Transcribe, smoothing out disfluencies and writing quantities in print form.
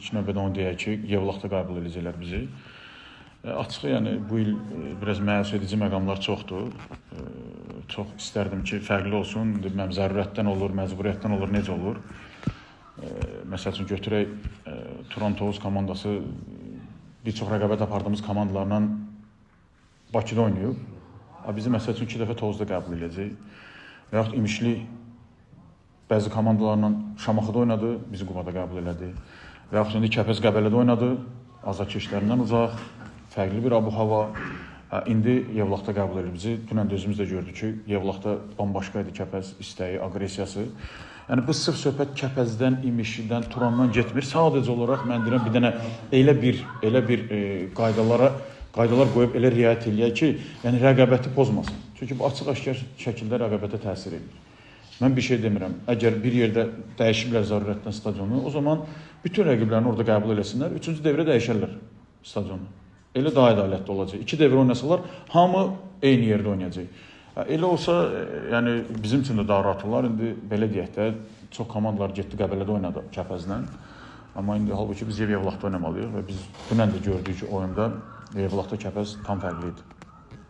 İlk növbədə onu deyək ki, Yevlaxda qəbul edəcəklər bizi. Açığı, yəni bu il biraz məyus edici məqamlar çoxdur. Çox istərdim ki, fərqli olsun. İndi bilməm, zərurətdən olur, məcburiyyətdən olur, necə olur. Məsəl üçün götürək Turan Tovuz komandası bir çox rəqabət apardığımız komandalarla Bakıda oynayıb. Bizi məsəl üçün 2 dəfə Tovuzda qəbul edəcək. Və yaxud İmişli bəzi komandalarla Şamaxıda oynadı, bizi Qubada qəbul elədi. Və yaxud indi Kəpəz Qəbələdə oynadı, azarkeşlərindən uzaq, fərqli bir abu-hava. İndi Yevlaxda qəbul edir bizi. Dünən də özümüz də gördük ki, Yevlaxda bambaşqa idi Kəpəz istəyi, aqressiyası. Yəni bu sırf söhbət Kəpəzdən, İmişlidən, Turandan getmir. Sadəcə olaraq mən deyirəm bir dənə elə bir qaydalar qoyub elə riayət eləyək ki, yəni rəqabəti pozmasın. Çünki bu açıq-aşkar şəkildə rəqabətə təsir edir. Mən bir şey demirəm. Əgər bir yerdə dəyişiblər zərurətdən stadionu, o zaman bütün rəqiblərini orada qəbul eləsinlər. Üçüncü devrə dəyişərlər stadionu. Elə daha ədalətli olacaq. 2 devrə oynasalar, hamı eyni yerdə oynayacaq. Elə olsa, yəni bizim üçün də daha rahat olar. İndi belə deyək də, çox komandalar getdi Qəbələdə oynadı Kəpəzlə. Amma indi halbuki biz Yevlaxda oynamalıyıq və biz dünən də gördük ki, oyunda Yevlaxda Kəpəz tam fərqli idi.